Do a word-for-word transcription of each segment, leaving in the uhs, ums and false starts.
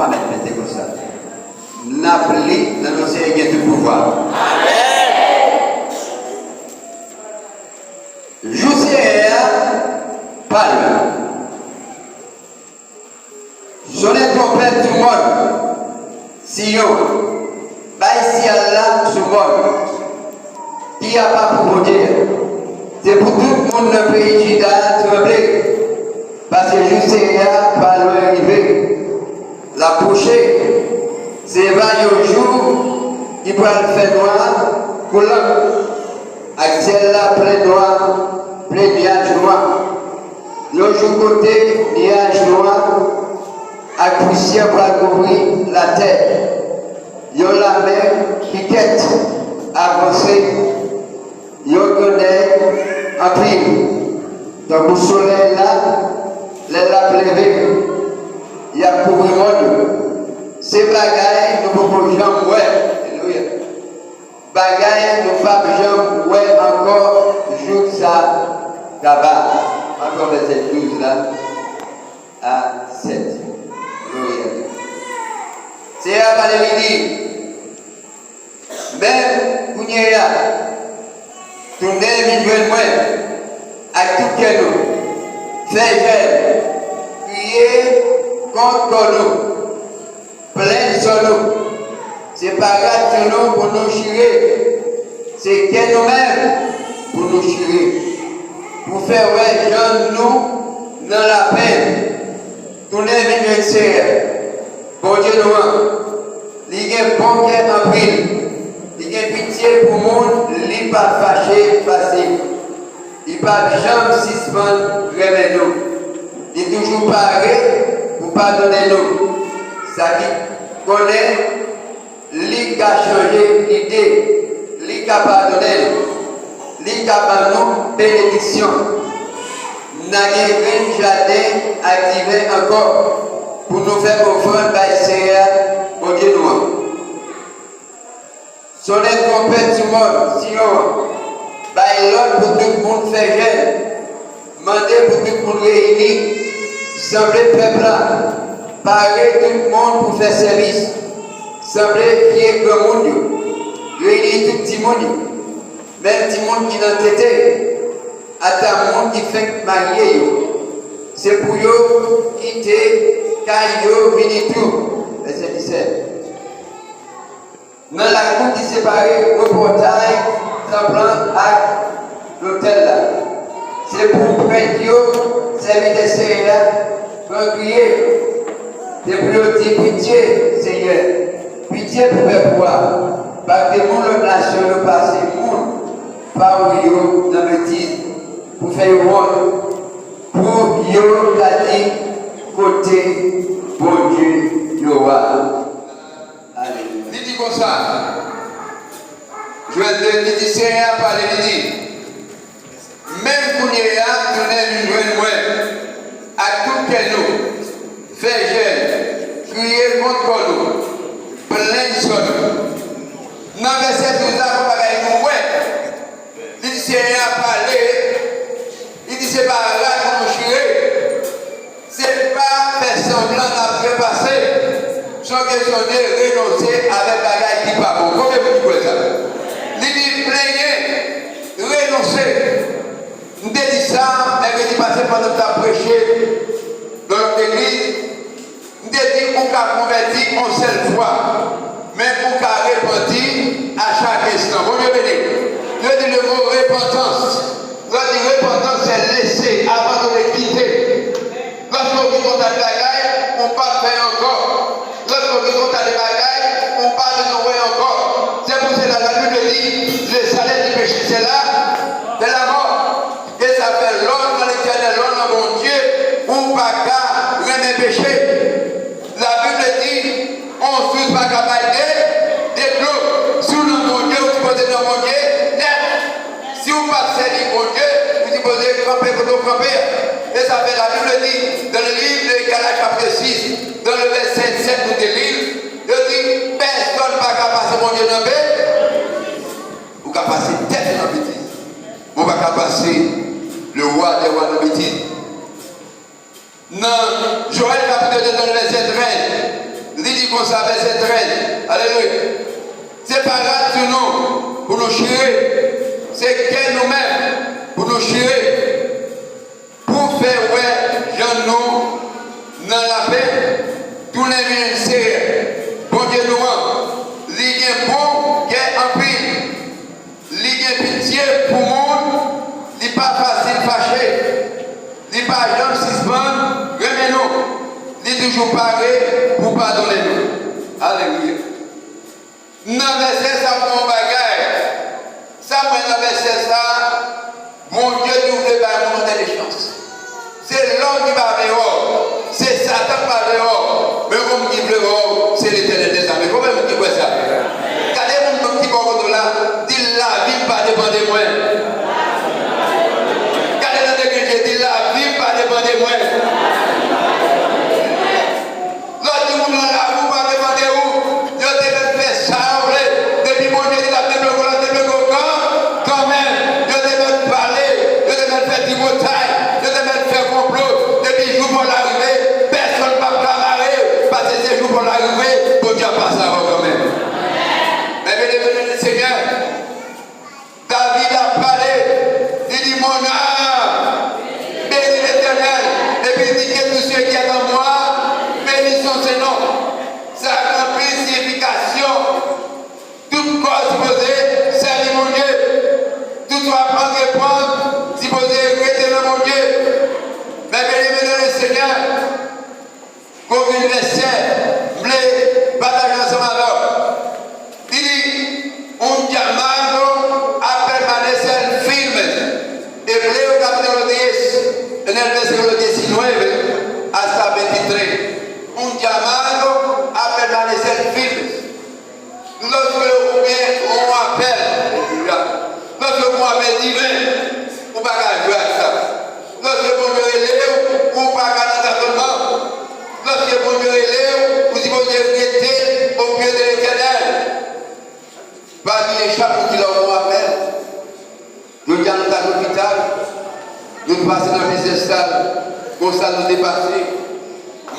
Amèn, mete konsa. N ap li nan non Senyè ki gen tout pouvwa. Jou Senyè a pa lwen. Sonnen twonpèt sou mòn Siyon, bay siyal la sou mòn ki apa pou Bondye a. Se pou tout moun nan peyi Jida tranble, paske jou Senyè a pa lwen rive. L ap pwoche. Se va yon jou ki pral fè nwa kou lank, ak syèl la plen nwa, plen nyaj nwa. Yon jou kote nyaj nwa ak pousyè pral kouvri latè. Yon lame ki kèt ap vanse. Yon grandèy anpil, tankou solèy la, lè l ap leve, y ap kouvri mòn yo. Se bagay nou poko janm wè. Alelouya. Bagay nou p ap janm wè ankò jouk sa kaba. Ankò vèsè douz la a sèt. Glori a Dye. Senyè a pale, li di, Men kounye a, tounen vin jwenn mwen ak tout kè nou. Fè jèn, kriye kont kò nou, plenn sò nou. Se pa rad sou nou pou nou chire, se kè nou menm pou nou chire, pou fè wè jan nou nan lapenn. Tounen vin jwenn Senyè, Bondye nou an. Li gen bon kè anpil. Li gen pitye pou moun, li pa fache fasil. Li pa janm sispann renmen nou. Li toujou pare pou padone nou. Sa ki konnen li ka chanje lide, li ka padone nou, li ka ban nou benediksyon. N a gen grenn jaden ak diven ankò pou nou fè ofrann bay Senyè a, Bondye nou an. Sonnen twonpèt sou mòn Siyon an, bay lòd pou tout moun fè jèn. Mande pou tout moun reyini, sanble pèp la, pare tout moun pou fè sèvis, sanble vye granmoun yo, reyini tout timoun yo, menm timoun ki nan tete, ata moun ki fenk marye yo. Se pou yo kite kay yo vini tou. Vèsè disèt. Nan lakou ki separe repòtay tanp lan ak lotèl la. Se pou prèt yo, sèvitè Senyè a, pran kriye. Se pou yo di, Pitye, Senyè, pitye pou pèp ou a, paske moun lòt nasyon yo pase moun pa ou yo nan betiz, pou fè yo wont, pou yo ta di, Kote Bondye yo a? Alelouya. Li di konsa, Jwèl de, li di, Senyè a pale, li di, Men kounye a, tounen vin jwenn mwen ak tout kè nou, fè jèn, kriye kont kò nou, plenn sò nou. Nan vèsè douz la, gon bagay nou wè. Li di, Senyè a pale, li di, se pa rad pou nou chire. Se pa fè sanblan n ap trepase. Se yon kesyon de renonse avèk bagay ki pa bon. Konbyen moun ki kwè sa? Li di, plenyen, renonse. M te di sa mèkredi pase pandan m t ap preche nan lòt legliz. M te di, ou ka konvèti yon sèl fwa, men ou ka repanti a chak enstan. Bondye beni. Yo di le mo repantans. Lè yo di repantans, se lese, abandone, kite. Lòske w gen yon ta de bagay, ou p ap fè ankò. Lòske w gen yon ta de bagay, ou pa bezwen wè ankò. Se pou sela Labib di, le salaire du péché, c'est la, c'est la mort. E sa fè lè w nan Letènèl, lè w nan Bondye, ou pa ka renmen peche. Labib di, on sous pa ka bay de, de dlo. Si w nan Bondye, ou sipoze nan Bondye nèt. Si w p ap sèvi Bondye, ou sipoze kanpe kote w kanpe a. E sa fè Labib di, dans le livre de Galates chapitre six, dans le verset sept nou te li l, yo di, pèsonn pa ka pase Bondye nan pe-, ou ka pase tèt ou nan betiz. Ou pa ka pase le roi des rois nan betiz. Nan Joël chapitre deux, dans le verset treize, Konsa, vèsè trèz. Alelouya. Se pa rad sou nou pou nou chire. Se kè nou menm pou nou chire. Pou fè wè jan nou nan lapenn. Tounen vin Seyè, Bondye nou an, li gen bon kè anpil. Li gen pitye pou moun, li pa fasil fache, li pa janm sispann renmen nou, li toujou pare pou padone nou. Alelouya. Nan vèsè sa, m wè yon bagay. Sa m wè nan vèsè sa, Bondye tou vle bay moun yon dènye chans. Se lòm ki pa vle wè w. Se Satan ki pa vle wè w. Men yon moun ki vle wè w, se Letènèl dèzame. Konbyen moun ki kwè sa? Gade moun ki bò kote w la, di l, "Lavi m pa depann de mwen." Gade nan de grenn je, di l, "Lavi m pa depann de mwen." Lè w di moun nan lavi w pa depann de ou, yo te mèt fè sa yo vle. Depi Bondye di l ap debloke w, l ap debloke w kan, kanmenm. Yo te mèt pale, yo te mèt fè tripotay, yo te mèt fè konplo. Depi jou pa w la rive, pèsonn p ap ka mare w, paske se jou pa w la rive, Bondye ap pase avè w kanmenm. Men byeneme nan Senyè, David ap pale, li di, "Mon âme, bénis l'Éternel," epi li di, "Que tout ce qui est en moi bénisse son saint nom." Sa gen anpil siyifikasyon. Tout kò sipoze sèvi Bondye. Tout sa w ap antreprann sipoze rete nan Bondye. Men byeneme nan Lesenyè, Gon grenn vèsè m vle pataje ansanm avè w. Li di, "Un llamado a permanecer firmes." Ebreo capítulo diez, en el versículo diecinueve hasta veintitrés. "Un llamado a permanecer firmes." Lòske ou gen yon apèl, alelouya, lòske ou gen yon apèl diven, ou pa ka jwe ak sa. Lòske Bondye rele w, ou pa ka nan tatonman. Lòske Bondye rele w, ou sipoze rete au pied de l'Éternel. Pa bliye chak moun ki la ou gen yon apèl. Jodi a nou t al lopital, nou t pase nan plizyè sal, gon sal nou te pase,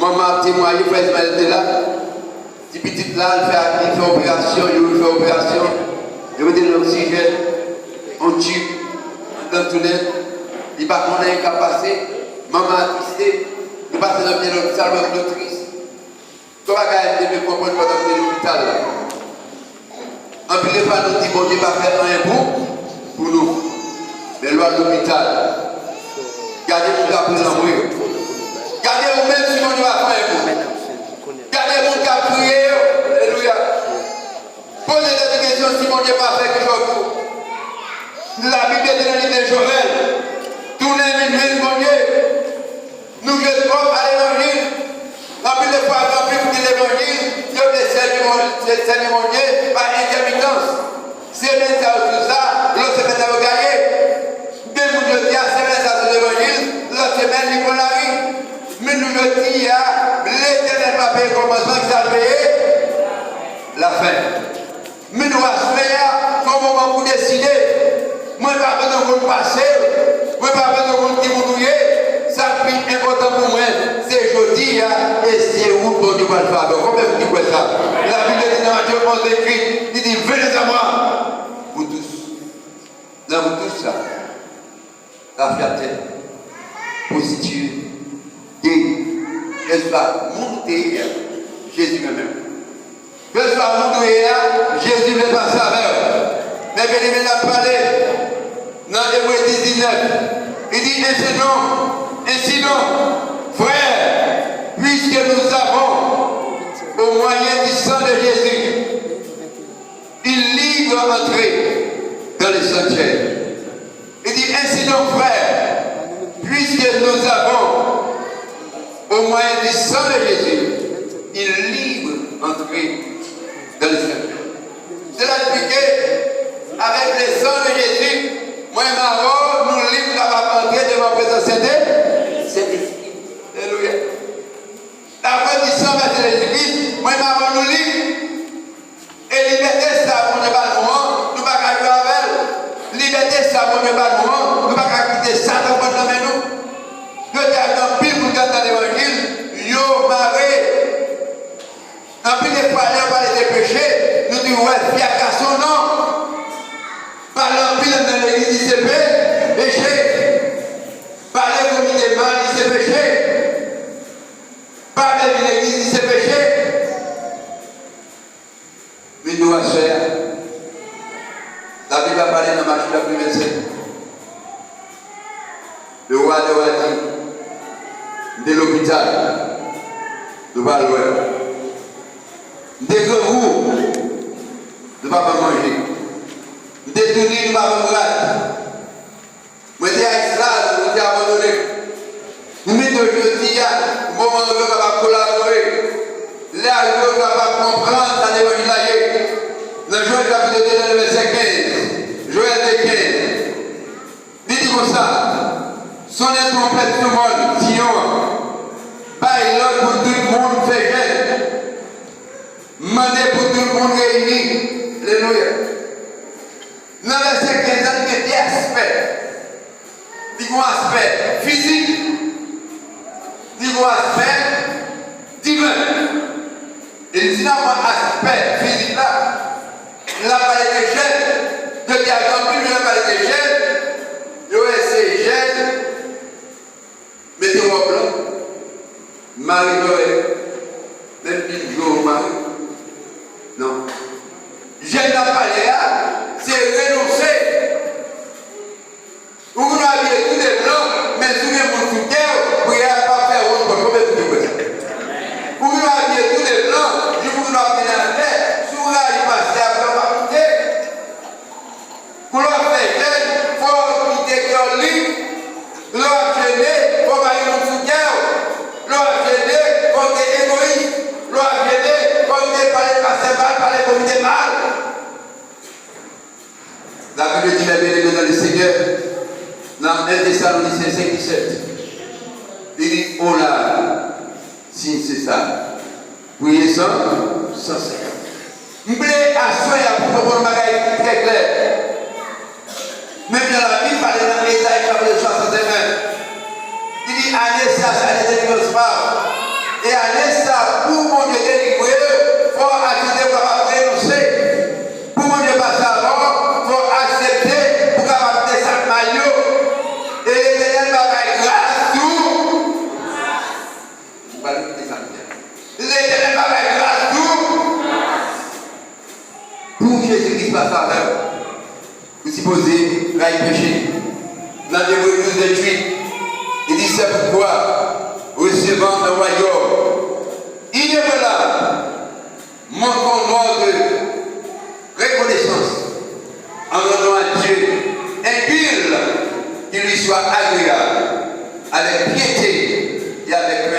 manman ap temwaye, frè Ismaël te la, ti pitit la, li fè, li fè operasyon, yo fè operasyon, yo mete l nan oksijèn, yon tib, anndan tou nèt, li pa konn anyen k ap pase, manman atriste, nou pase nan plizyè lòt sal, wè moun yo tris. Gon bagay m te vle konprann pandan m te lopital la. Anpil de fwa nou di Bondye pa fè anyen pou, pou nou. Men lè w al lopital, gade moun k ap rele anmwe yo. Gade ou menm si Bondye pa fè anyen pou ou. Gade moun k ap kriye yo. Alelouya. Poze tèt ou kesyon si Bondye pa fè kèk chòz pou ou. Labib di nan liv de Jowèl, tounen vin jwenn Bondye. Nou jwe twòp a levanjil. Anpil de fwa, gen anpil moun ki levanjil, yo vle sèvi Bondye, sèvi Bondye pa entèmitans. Semèn sa yo sou sa, lòt semèn sa yo gaye. Men moun jodi a, semèn sa sou levanjil, lòt semèn li pran lari. Men nou jodi a, Letènèl pa peye kòmansman, kisa l peye? Lafen. Men nou aswè a, se yon moman pou deside. Mwen pa bezwen konn pase w. Mwen pa bezwen konn ki moun ou ye. Sa k pi enpòtan pou mwen, se jodi a, e se ou Bondye pral fè avè w. Konbyen moun ki kwè sa? Labib di nan Matye onz venntuit, li di, "Venez à moi, vous tous." Nan vous tous sa. Rafyatè, pwostitye, gay, kèlkeswa moun ou te ye a, Jezi renmen w. Kèlkeswa moun ou ye a, Jezi vle pase avè w. Men byeneme, n ap pale nan Ebre diznèf. Li di, "Ainsi donc, ainsi donc, frères, puisque nous avons, au moyen du sang de Jésus, une libre entrée dans le sanctuaire." Li di, "Ainsi donc, frères, puisque nous avons, au moyen du sang de Jésus, une libre entrée dans le sanctuaire." Cela explique, avec le sang de Jésus, mwen m avè w, nou lib pou kapab antre devan prezans Sentè, Sentespri. Alelouya. Apre di san vèse Jezi Kris, mwen m avè w, nou lib. E libète sa Bondye ba nou an, nou pa ka jwe avè l. Libète sa Bondye ba nou an, nou pa ka kite Satan pran l nan men nou. Jodi a, gen anpil moun k ap tann levanjil, yo mare, Anpil de fwa, lè yo pale de peche, nou di, "Wè, fiyakase w non." Pale anpil anndan legliz, di se pe-, peche. Pale komite mal, di se peche. Pale vin legliz, di se peche. Men nou aswè a, Labib la pale nan Mati chapit vennsenk. Le roi des rois di, "M te lopital, nou pa lwè. M te grangou, nou pa ban m manje. M te tounen, nou pa ban m rad. Mwen te esklav, nou te abandone m." Men jodi a, moman yo kapab kolabore. Lè a rive, yo kapab konprann sa levanjil la ye. Nan Jowèl chapit de nan vèsè kenz, Jowèl de kenz, li di konsa, "Sonnen twonpèt sou mòn Siyon an, bay lòd pou tout moun fè jèn, mande pou tout moun reyini." Alelouya. Nan vèsè kenz la, li gen de aspè. Li gen yon aspè fizik, li gen yon aspè diven. E li di nan aspè fizik la, l ap pale de jèn. Depi a gen anpil moun ap pale de jèn, yo wè se jèn, mete wòb blan, mare zòrèy, menm pil dlo mare. Non. Jèn n ap pale a, se renonse. Ou gen dwa abiye tou de blan, men si w gen moun sou kè w, priyè a p ap fè wont kont. Konbyen moun ki kwè sa? Ou gen dwa abiye tou de blan, jou pou w gen dwa mennen atè, si w rayi pastè a, priyè w p ap moute. Pou lè w ap fè jèn, fò w kite kè w lib. Lè w ap jene, fò w pa gen moun sou kè w. Lè w ap jene, fò w te egoyis. Lè w ap jene, fò w te pale pastè mal, pale komite mal. Labib di, mes bien-aimés dans le Seigneur, nan en Tesalonisyen senk disèt, li di, "Ola, sin sesa, priye san, san sesa." M vle aswè a pou nou konprann bagay trè klè. Menm jan Labib pale nan Ezayi chapit swasanntennen, li di, "Ane sa, se ane delivrans pa w." E ane sa, pou Bondye delivre w, fò w aksepte w kapab renonse. Pou Bondye pase avè w, fò w aksepte pou w kapab kite sa k mal yo. E Letènèl va bay gras tou. Ou pa kite sa k mal. Letènèl va bay gras tou. Pou Jezi Kris pase avè w, ou sipoze rayi peche. Nan Ebre douz venntuit, li di, "C'est pourquoi, recevant un royaume inébranlable, montrons notre reconnaissance en rendant à Dieu un culte qui lui soit agréable avec piété et avec